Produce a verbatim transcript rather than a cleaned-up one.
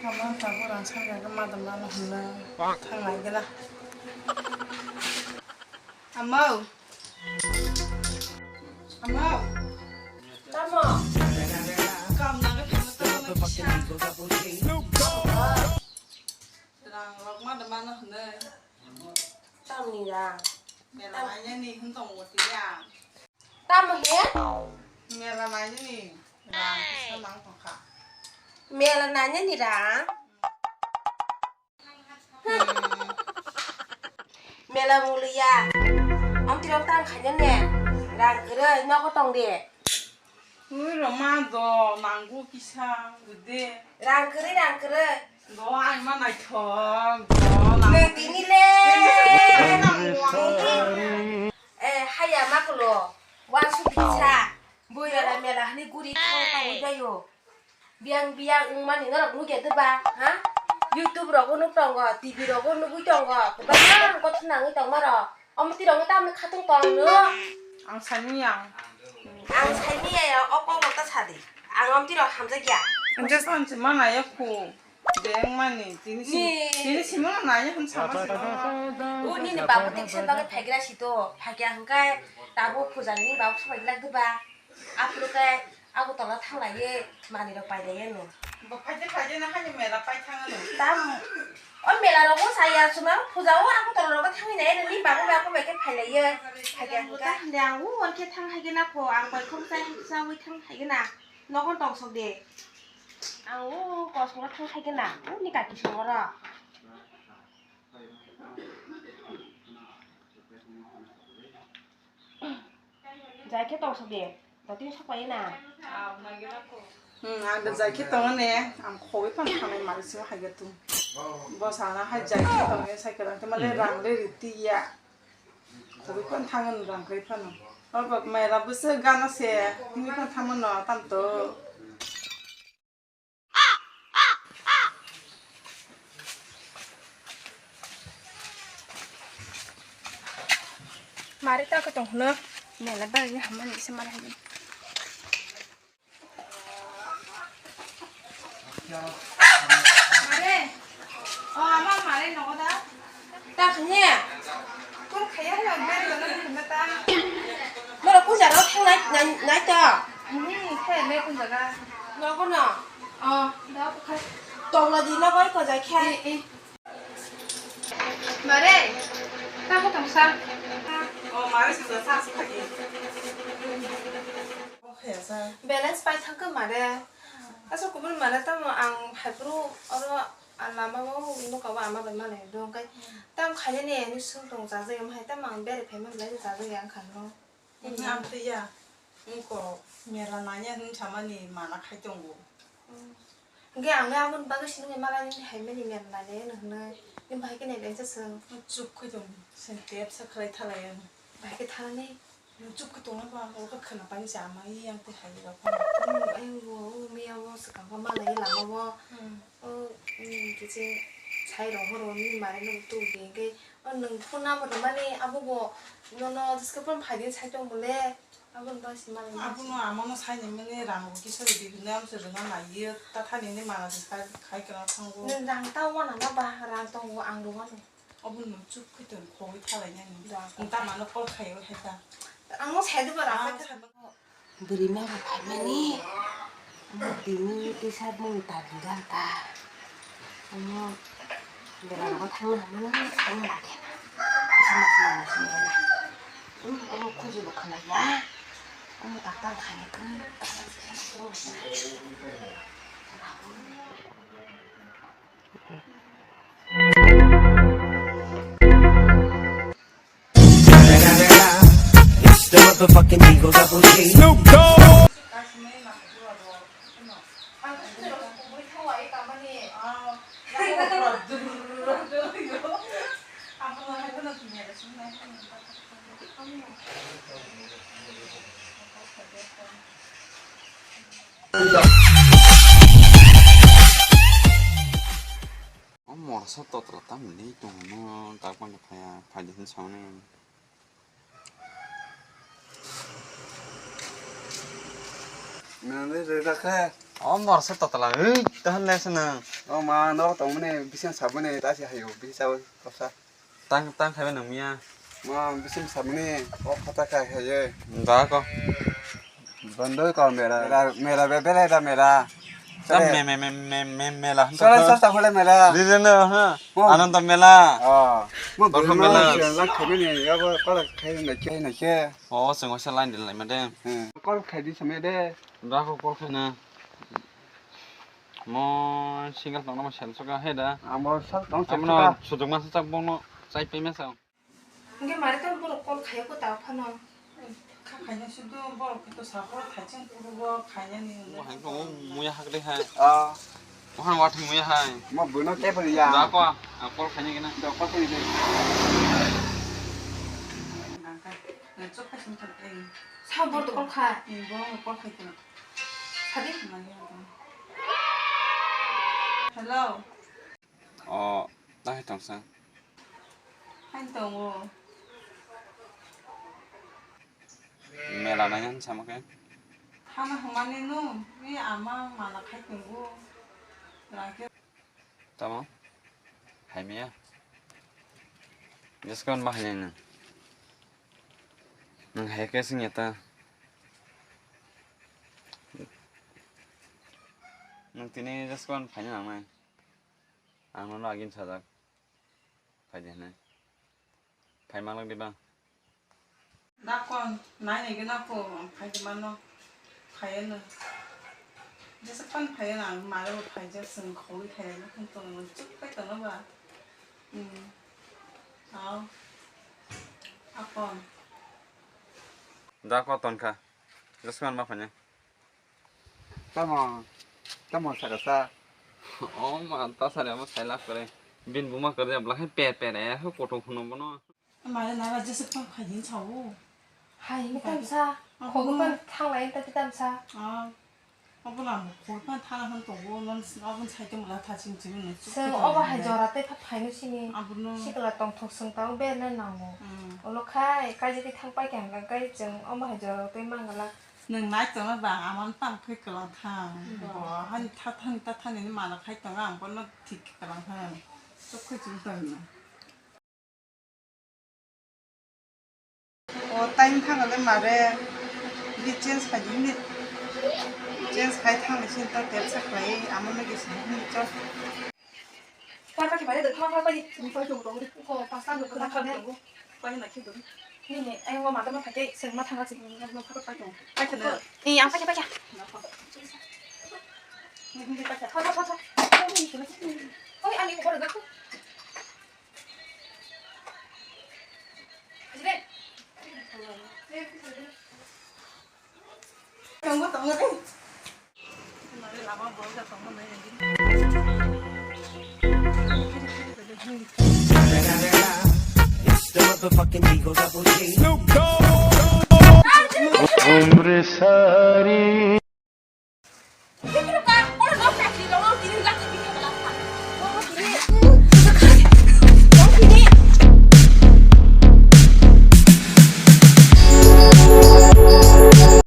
Ama tabuk rang sakha khe ma tongmano hwnwi thanglai gela. Amo. Amo. Tamo. Kam nangwi thangma tamo kisa. Rang rok ma tongmano hwnwi. Tamni rang. Mela nainani hwn tongo tiya. Tamo he? Mela nainani rang kisa mang tongkha. Mela nainani rang? Hmm. Mela muliya. Amtirok tang khaina ne. Rang kwrwi nogo tong de. Ui roma do nango kisa gede. Rang kwrwi, rang kwrwi. Do ai ma naithok do. Nang tini le. Eh, haya ma kulo. Wa su bisa. Boirala mela hani guri thang tangwi baio. Biyang biyang wngmani norok nukya de ba, ha? YouTube rogo nuk tongo, T V rogo nugwi tongo, kwbangma kothok nangwi tongmarok. Omo tirok tamni khatung tong no. Ang sani yang. Ang sani ya, o kok ta sadi. Ang om tirok hamjak ya. Just ang si mana ya ku. Deng mani, tini si, ni tini si mana nanya hwn sama si. U nini babu teksa bagwi phaigra si to, phaigra hwnkhe tabuk pujani ni babu phaigra de ba. Aphuru khe Agartala thanglaiwi manwirok pailaiya no. Bo phaide phaide na hani mela pai thangano. Tam, o mela rogo saya suma puja o Agartala rogo thangwi nai ni babu babu bai khe phailaiya. Phaiya hwnkhe. Hande ang o hor khe thang hai khe na kho ang bai khum sai chawi thang hai khe na. Nogo tong sok de. Ang o kosongo thang hai khe na. O ni kaki songoro. Jai khe tong sadi, dotini sok pai na. Hmm, ang da jai khe tongo ne, ang khogwi phano thangnai mari sima hai ga tu. Bo sana hai jai khe tongo ne sai kwrang te male rang le riti ya. Khogwi phano thango rang kwrwi phano. O bak mai ra bwswk gana se, himwi phano thangma no tam to. Mari ta ko tong hno. Mela bari ni hamani se mala hino. Mare. O ama mare nogo da. Ta khne. Kun khaya na bari na ta. Mara kun jaro thang nai nai ta. Hmm, khaya me kun jaga. Nogo na. O, da ko khai. Tongla di na bai ko jai khe. Eh, eh. Mare, ta ko tong sa. O mare sa sa sa. Balance pai thangkhe mare. Aswk kubun mare tamo ang phaipru oro lama o nuka o ama bai malai do hwnkhe tam khainani ani swng tong chajak ya hai tam ang bere phaima belai chajak ya wngkha no. Ang twi ya. Wngkha mela nanya hwn samani mana khai tongo. Hwnkhe ang aboni bagwi sinungwi malai nini hai mani mela nanya hwnwi. Nini bahai khe nailai se swng. Chup khai tong. Sini tep sa khlai thalai ano. Bahai khe thanani. Chup khe tongna ba, o khe khwna pani se ama yang tei hai rok. Ayang bo, o miya o swkang o malai lama o. O, kisi sai rok horo ni mare no tu ge ge. O nwng phone number rwmani abo bo nono jeske phone phaidi sai tong bole. Abo no si malai. Abo no ama no sai ni mani rang bo kisa rwdi hwnwi ang se rwna naiyo. Ta thani ni mana se sai khai kwna thango. Nwng rang ta wana na ba rang tongo ang rwmani. Abo no chup khai tong khogwi thalai nani. Nwng ta mano call khai o hai ta. Ang no sai di ba rang. Bwrwi ma bo phaimani, omo tini tisa bumung ta rijak ta, omo bera rogo thangna hwnmano thangna khe na, omo khuju bo khlaiya, omo katal khainai khe. It's the motherfucking Eagle Double G. Snoop Dogg. O morsa totla tamni tongo no, tak bangkha phaya, phaidi hin sauni. Nani rwda khe? O morsa totla, ui, tahan le swnang. O ma, no tongmani bising sabuni ta si hayo, bisi sabo kosa. Tang, tang khaiba nang miya. Ma, bising sabuni, o khata khai haye. Da ko. Bondoi ko mera. Mera, mera, be, bele da mera. Ta Sale. Me, me, me, me, me, mela. Sale, sale, sale, mera. Di, di, no, ha. Mo. Ananda mela. Oh. Mo Torha bulu mela. Lang khaimani, ya bo, kala khai na, khai na, khai. Oh, sengwa sa line de lai ma de. Hmm. Kol khai di samya de. Da ko kol khai na. Mo single tongna mo sel soka he da. Amo sal tong sel Amo soka. Sujok masa chak bongno chai pe mesa. Hingke mare tong borok kol khaiya ko ta phano. Kha khaina sudu borok to sa por thaiching puru bo khaina ni. Mo hai ko muya hak de hai. Ah. Mo han wa thing muya hai. Mo buno te pari ya. Da ko a kol khaina gina. Da kol khaina de. Nangka. Na chok khasin thak ei. Sa bor to kol kha. Ni bo kol khai to. Sadi? Hello. O, tahai tongsa. Hai tongo. Mela nai han sama ke? Thana hwnmani no, ni ama mala khai tongo. Rake. Tamo? Hai miya? Jeskon bahai nai nang. Nang hai ke sing ya ta. Nwng tini jeskon phaina nangnai. Ang nono agin sajak. Phaidi hinwi. Phai manglak diba? Dakon, nai nai gana ko, ang phai di mano. Phai ano. Jesa pan phai ano, ang mare bo phai jak, seng khogwi phai ano, kun tong no, chuk phai tong no ba. Hmm. Ao. Akon. Dakon tonkha. Jesa pan ma phai. Tamo, tamo saka sa. O ma, ta sari amo sai lak kore. Bin buma kore, bla hai per per, eh, ho koto khuno bono. Mare nara jese pa khayin sao. Hai, ni tam sa. Abo khogo no. Pan thang lai ta tam sa. Ah, abo na khogo pan thana hon to bo, non abon sai to mula tha ching ching no. Seng obo hai jora te pha phai no sini. Abo no. Sikla tong thok seng tang be na nango. Hmm. Olo khai, kai jeti thang pai kang kai cheng obo hai jora te mangala. Nwng nai tongma ba, amon tam khe kwlang thang. Hmm. Bo, han tha thang, ta thang ni mana khai tong, ang bono thik kwlang thang. Chok khai chum tong na. O, time thang le mare, di change khai di ni. Change khai thang le sin ta tel sa khlai, amon lagi sin ni chok. Kar kaki bare de, kar kaki. Ni koi jong dong de. Ko pasta de, kar kaki dong. Koi na ki dong. Ni ni, ai wa ma da ma thake, seng ma thanga sing. Ni ma thake pai dong. Pai khana. Ni yang pai pai. Ni ni pai. Tho tho tho tho. Oi, ani ko da ko. Ajire. Tongo, tongo de. It's the motherfucking Eagle Double G. Snoop Dogg.